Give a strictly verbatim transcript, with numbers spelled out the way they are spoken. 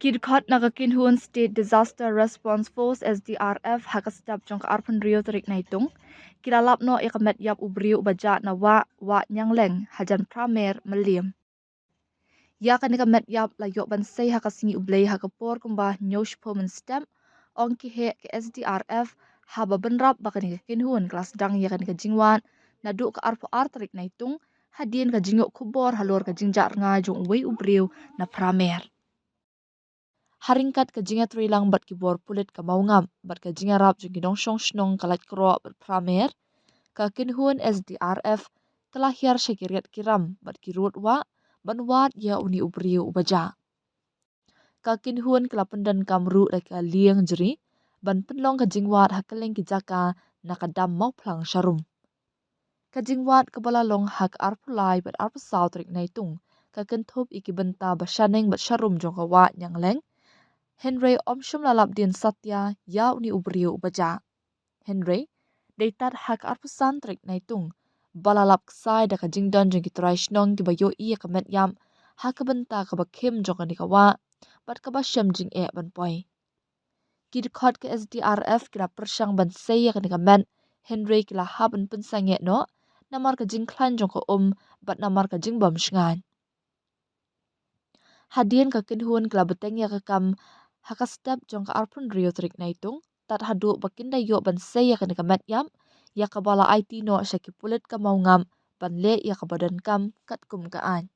Ki dkhot na ka kynhun State Disaster Response Force, S D R F, ha ka step jong ka arphew hynriew tarik Naitung, ki la lap noh ïa ka met ïap u briew uba jah na Wah, Wah Nyangleng, hajan Pramer, Mylliem. Ïa kane ka met ïap la ïoh ban sei ha ka sngi U Blei ha ka por kumba hynñiew shiphew mynstep, ong ki heh ka S D R F, haba bynrap ba kane ka kynhun ka la sdang ïa kane ka jingwad naduh ka arphew ar tarik Naitung, hadien ka jingïoh khubor halor ka jingjah rnga jong uwei u briew na Pramer. Ha ryngkat ka jingïatreilang bad ki bor pulit ka Mawngap bad ka jingïarap jong ki nongshong shnong ka Laitkroh bad Pramer, ka kynhun S D R F ka la hiar sha ki riat ki ram bad ki rud wah ban wad ïa une u briew uba jah. Ka kynhun ka la pyndonkam ruh da ka liang jri ban pynlong ka jingwad ha kylleng ki jaka na ka dam Mawphlang sharum. Ka jingwad kaba la long ha ka arphew lai bad arphew saw tarik Naitung ka kynthup ïa ki bynta ba shaneng bad sharum jong ka Wah Nyangleng. Hynrei ym shym la lap dien satia ïa une u briew uba jah. Hynrei dei tad ha ka arphew san tarik Naitung ba la lap ksai da ka jingdon jong ki trai shnong kiba ïohi ïa ka met ïap ha ka bynta kaba khim jong kane ka wah bad kaba shem jingeh ban poi. Ki dkhot ka S D R F ki la pyrshang ban sei ïa kane ka met, hynrei ki la hap ban pynsangeh noh namar ka jingkhlaiñ jong ka um bad namar ka jingbym shngaiñ. Hadien ka kynhun ka la bteng ïa ka kam ha ka step jong ka arphew hynriew tarik Naitung, tad haduh ba kin da ïoh ban sei ïa kane ka met ïap, ïa kaba la aiti noh sha ki pulit ka Mawngap ban leh ïa kaba donkam katkum ka aiñ.